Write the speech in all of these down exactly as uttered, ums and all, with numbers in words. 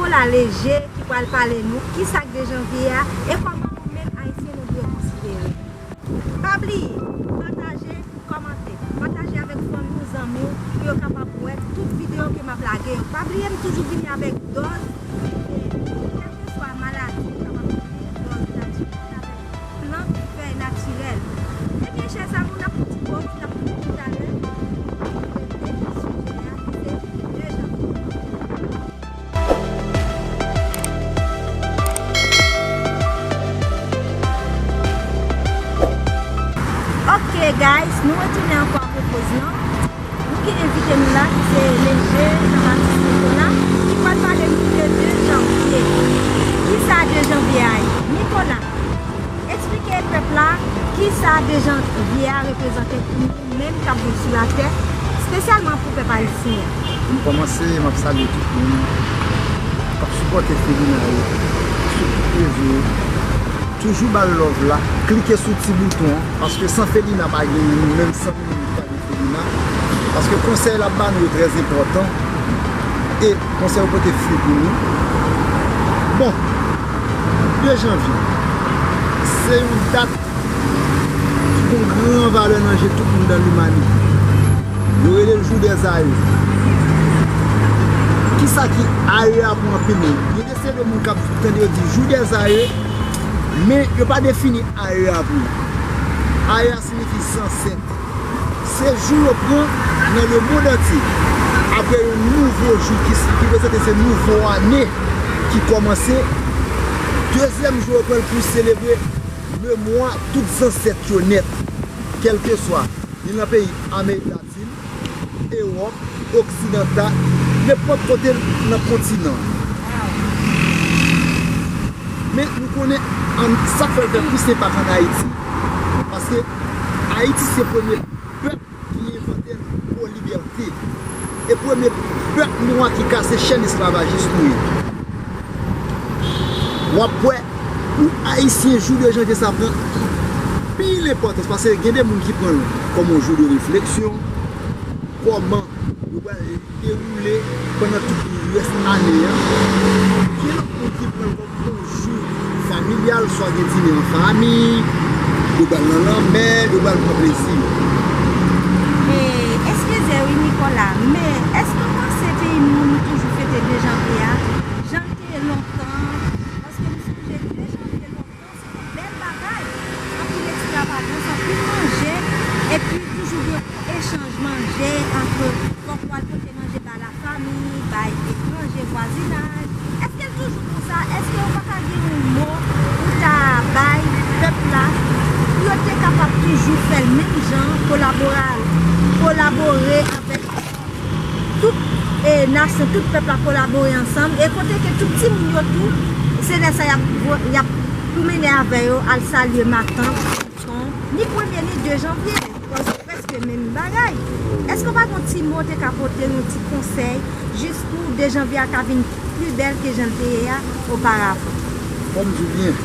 Nicolas Léger ki pral pale nou kisa k de janvye a e kòman nou menm Ayisyen nou dwe konsidere. Pa bliye, pataje, kòmante, pataje avèk fanmi w, zanmi w, pou yo kapab wè tout videyo ke m ap lage yo. Pa bliye m toujou vini avèk dòz, kèlkeswa maladi ou kapab genyen, dòz natirèl avèk plant, fèy natirèl. Ebyen, chè zanmi, n ap fè ti pòz, n ap vini talè pou nou trete sijè a ki se de janvye. Ok guys, nou retounen ankò apre poz lan. Nou gen envite nou la ki se Léger Jean Baptiste Nicolas ki pral pale nou de de janvye. Kisa de janvye a ye? Nicolas, eksplike pèp la kisa de janvye a reprezante pou nou menm k ap viv sou latè, espesyalman pou pèp ayisyen an. Pou m kòmanse, m ap salye tout moun k ap sipòte Felina yo sou tout rezo yo. Toujou ba l love la, klike sou ti bouton an, paske san Felina pa gen nou, menm san nou pa gen Felina. Paske konsèy l ap ba nou yo trè enpòtan. E konsèy yo pote fwi pou nou. Bon, de janvye, se yon dat ki gon gran valè nan je tout moun dan limanite. Yo rele l Jou dèz Aye. Kisa ki aye a pou anpil moun? Gen de seri de moun k ap tande yo di Jou dèz Aye, men yo pa defini aye a pou yo. Aye a siyifi zansèt. Se jou yo pran nan lemonn antye apre yon nouvo jou ki, ki prezante se nouvo ane ki kòmanse. Dezyèm jou yo pran l pou selebre memwa tout zansèt yo nèt, kèlkeswa li nan peyi Amerik Latin, Ewòp, Oksidantal, nenpòt kote nan kontinan. Men nou konnen an, sa k fè l fè plis enpak ann Ayiti, paske Ayiti se premye pèp ki envante mo libète e premye pèp nwa ki kase chèn esklavajis nou ye. W ap wè, pou Ayisyen, jou de janvye sa pran anpil enpòtans, paske gen de moun ki pran l kòm yon jou de refleksyon, kòman yo pral dewoule pandan tout rès ane a. Gen lòt moun ki pran l kòm yon jou familyal, swa gen dine an fanmi, yo pral nan lanmè, yo pral pran plezi yo. E, eskize wi, Nicolas, men èske w panse peyi nou, nou toujou fete de janvye a, jan l te ye lontan? Paske m sonje de janvye lontan, se yon bèl bagay. Anpil ekstravagans, anpil manje, epi toujou gen yon echanj manje ant fòk w al pote manje ba lafanmi, bay etranje, vwazinaj. Èske l toujou konsa? Èske yo pa ka gen yon mo pou ta bay pèp la, pou yo te kapab toujou fè l menm jan, kolabora-, kolabore avèk tout, e, nasyon, tout pèp la kolabore ansanm, e kote ke tout timoun yo tou, se lè sa y ap, y ap pwomennen avè yo, al salye matant, tonton, ni premye ni de janvye, paske prèske menm bagay. Èske w pa gen yon ti mo w te ka pote, yon ti konsèy, jis pou de janvye a ka vin pli bèl ke jan l te ye a oparavan? Fò m di w byen,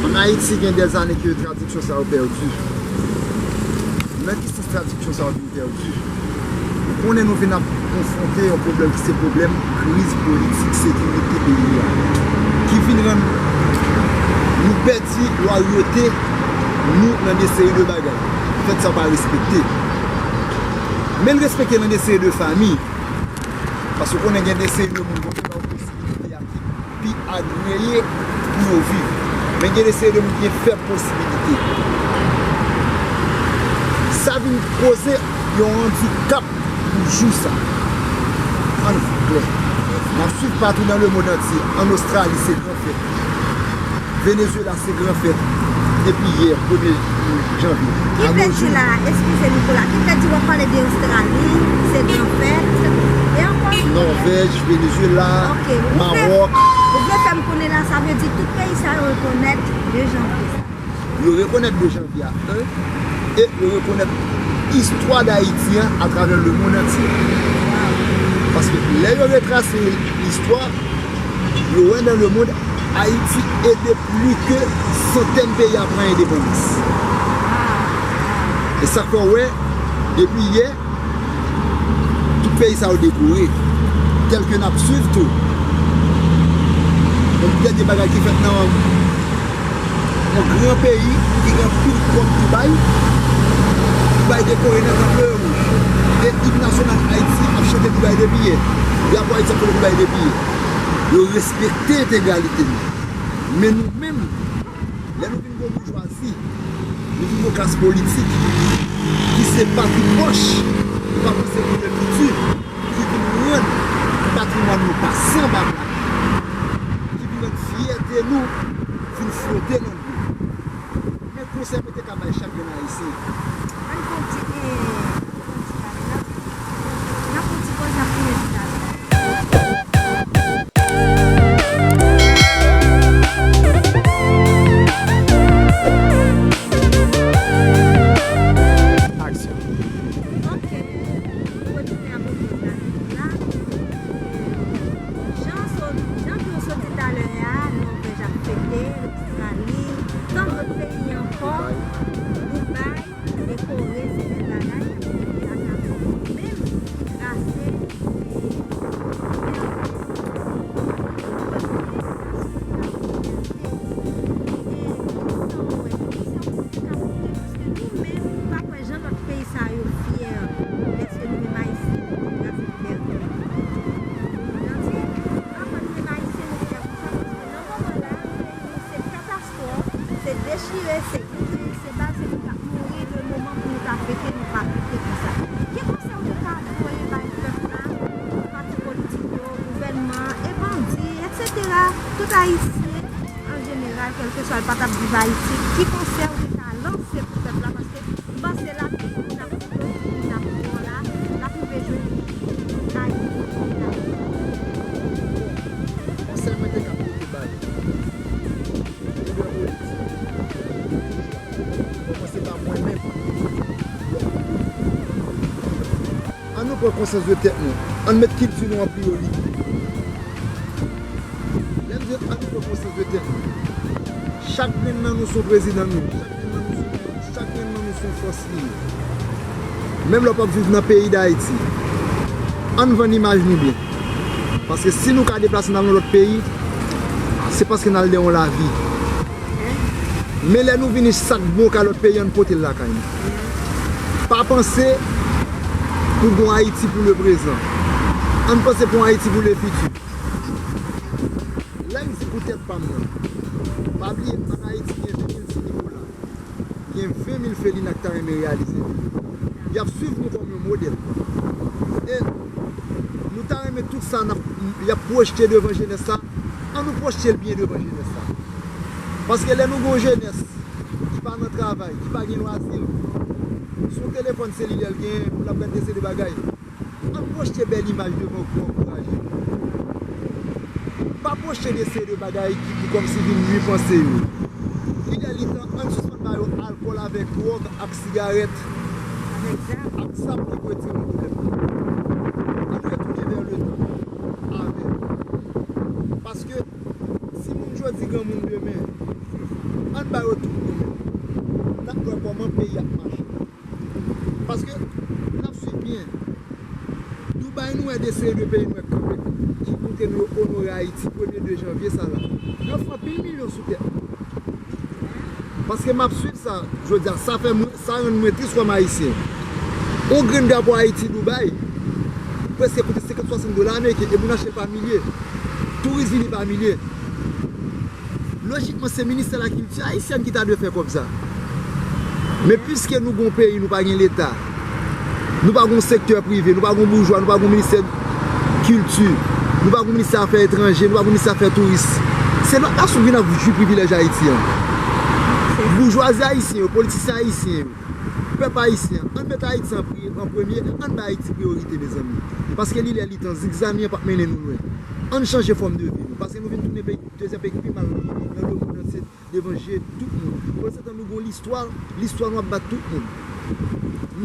ann Ayiti, gen dèzane ke tradiksyon sa yo pèdi. Nan ki sans tradiksyon sa yo vin pèdi? Ou konnen nou vin ap konfwonte yon pwoblèm ki se pwoblèm kriz politik, sekirite peyi a, ki vin rann nou pèdi lwayote nou nan de seri de bagay. Fèt sa pa respekte. Men l respekte nan de seri de fanmi. Paske w konnen gen de seri de moun konsa yo posiblite a ki pi agreye pou yo viv. Men gen de seri de moun ki gen fèb posibilite. Sa vin koze yon andikap pou jou sa. Ann viv klè. N ap swiv patou nan lemonn antye. Ann Ostrali, se gran fèt. Venezuela, se gran fèt depi yè, premye janvye. Ki vle di la, eskize Nicolas, ki vle di w ap pale de Ostrali, se gran fèt, e ankò? Nòvèj, Venezuela, Mawòk. Ok, ou vle, ou vle fè m konnen la, sa vle di tout peyi sa yo rekonèt de janvye sa? Yo rekonèt de janvye a, en, e yo rekonèt istwa Dayiti an atravè lemonn antye. Paske lè yo retrase listwa, yo wè nan lemonn, Ayiti ede pli ke santèn peyi a pran endepandans. E sa fè w wè, depi yè, tout peyi sa yo dekore. Tèl ke n ap swiv tou. Yon dènye bagay ki fèt nan yon gran peyi ki gen anpil kòb Dubai, Dubai dekore nan drapo yo wouj. E im nasyonal Ayiti ap chante Dubai depi yè. Drapo Ayiti ap chante Dubai depi yè. Yo respekte entegralite nou. Men nou menm, lè nou vin gwo boujwazi, nou vin gwo klas politik, ki se pa ki pòch, nou pa panse pou le fiti, ki vin rann patrimwàn nou pa sanba plak, ki vin rann fyète nou vin flote nan dlo. Men konsèy mwen te ka bay chak grenn Ayisyen. Ann fè yon ti, eh, ann fè yon ti pale la. N ap fè yon ti poze, n ap tounen pi talè. Aksyon. Ok. Nou retounen apre poz la. Jan sot, jan ke w sot di talè a, Nòvèj ap fete, Ostrali, tan dòt peyi ankò, Dubai, dekore, se bèl bagay, y ap fete lakay yo menm, trase, e, Paske nou menm, nou pa kwè jan lòt peyi sa yo fyè dèske nou menm Ayisyen, nou trase libète nou. Ou konprann? Nou pa kwè nou menm Ayisyen, nou fyè pou sa, paske nan moman la, peyi nou se katastwòf, se dechire, se boule, se bal, se moun k ap mouri, le moman pou nou ta fete, nou pa fete konsa. Ki konsèy ou te ka voye bay pèp la, pati politik yo, gouvènman, e bandi, etsetera, tout Ayisyen, an jeneral, kèlkeswa l pa t ap viv Ayiti, ki konsèy ou te ka lanse pou pèp la? Paske m panse la, tout moun ap, tout moun ap bò la, l ap rive jwenn Ayiti. Konsèy mwen te ka pote bay lidè politik, kòmanse pa mwen menm. Ann nou pran konsyans de tèt nou. Ann met kilti nou an priyorite. Lè m di ann nou pran konsyans de tèt nou, chak grenn nan nou se yon prezidan nou ye, chak grenn nan nou se yon, chak grenn nan nou se yon fòs li ye. Menm lè w p ap viv nan peyi Dayiti, ann vann imaj nou byen. Paske si nou ka deplase n al nan lòt peyi, se paske n al de yon lavi. Men lè nou vini, sa k bon ka lòt peyi, ann pote l lakay nou. Pa panse pou gon Ayiti pou le prezan. Ann panse pou yon Ayiti pou le fiti. Lè m di pou tèt pa m nan, pa bliye, ann Ayiti gen ven mil Ti Nikola, gen ven mil Felina k ta renmen reyalize vi yo. Y ap swiv nou kòm yon modèl. E nou ta renmen tout sa n ap, y ap pwojte devan jenès la, ann nou pwojte l byen devan jenès la. Paske lè nou gen yon jenès ki pa nan travay, ki pa gen lwazi, sou telefòn selilè l genyen pou l ap gade de seri de bagay. Ann pwojte bèl imaj devan pou ankouraje nou. Pa pwojte de seri de bagay ki pou kòmsi vin nwi panse yo. Li lè li tan, ann sispann ba yo alkòl avèk dwòg, ak sigarèt, ak zam ki pou retire nou pwoblèm. Ann retounen vè le tan avèk. Paske si moun jodi granmoun demen, ann ba yo tout nou menm. N ap wè kòman peyi ap mache. Paske n ap swiv byen. Dubai nou wè de seri de peyi nou wè k kanpe, ki kote nou yo onore Ayiti premye de janvye sa la. Yo fè anpil milyon sou tèt nou. Paske m ap swiv sa, jodi a, sa fè mwen, sa rann mwen tris kòm Ayisyen. Yon grenn drapo Ayiti Dubai, prèske koute senkant, swasant dola ameriken, e moun achte l pa milye. Touris vini pa milye. Lojikman, se ministè lakilti ayisyèn ki ta dwe fè kòb sa. Men piske nou gon peyi, nou pa gen leta, nou pa gon sektè prive, nou pa gon boujwa, nou pa gon ministè kilti, nou pa gon ministè afè etranje, nou pa gon ministè afè touris. Se lòt nasyon ki vin ap jwi privilèj Ayiti an. Boujwazi ayisyen yo, politisyen ayisyen yo, pèp ayisyen an, ann met Ayiti an pri-, an premye, ann bay Ayiti priyorite, mezanmi. Paske li lè li tan, zigzani an p ap mennen nou lwen. Ann chanje fòm de vi nou, paske nou vin tounen peyi, dezyèm peyi ki pi mal nan lemonn antye devan je tout moun. Pandansetan nou gon listwa, listwa nou ap bat tout moun.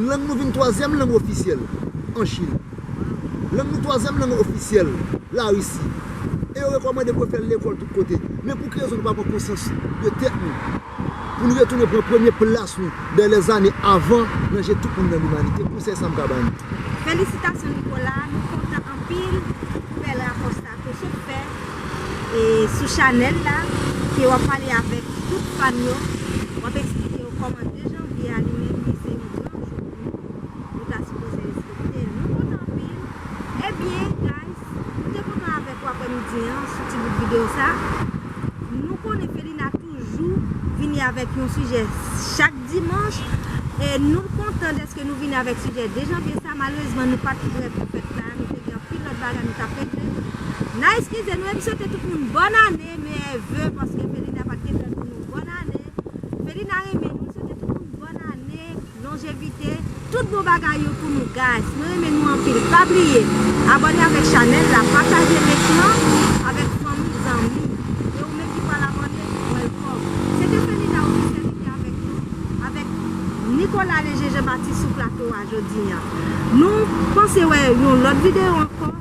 Lang nou vin twazyèm lang ofisyèl an Chin. Lang nou twazyèm lang ofisyèl Larisi. E yo rekòmande pou yo fè l lekòl tout kote. Men pou ki rezon nou pa pran konsyans de tèt nou? Pou nou retounen pran premye plas nou dèyè lèzane avan nan je tout moun nan limanite. Konsèy sa m ka ba nou. Felisitasyon Nicolas, nou kontan anpil. bèl rapò sa ke w sot fè e sou chanèl la, ke w ap pale avèk tout fan yo, w ap eksplike yo kòman de janvye a li menm li se yon gran jou pou nou, nou ta sipoze respekte l. Nou kontan anpil. Ebyen, guys, nou te kontan avèk ou aprèmidi an sou ti bout videyo sa. Nou konnen Felina toujou vini avèk yon sijè chak dimanch. E nou kontan dèske nou vini avèk sijè de janvye sa. Malerezman, nou pa t prè pou fèt la. Nou te gen anpil lòt bagay nou t ap regle. N a eskize nou, epi swete tout moun bòn ane, meyè ve, paske Felina pa t gen tan di nou bòn ane. Felina renmen nou, swete tout moun bòn ane, lonjevite, tout bon bagay yo pou nou, guys. Mwen renmen nou anpil. Pa bliye, abòne avèk chanèl la, pataje lekran avèk fanmi, zanmi. E ou menm ki pral abòne, welcome. Se te Felina Officiel ki te avèk nou, avèk Nicolas Léger Jean Baptiste sou plato a jodi a. Nou panse wè yon lòt videyo ankò.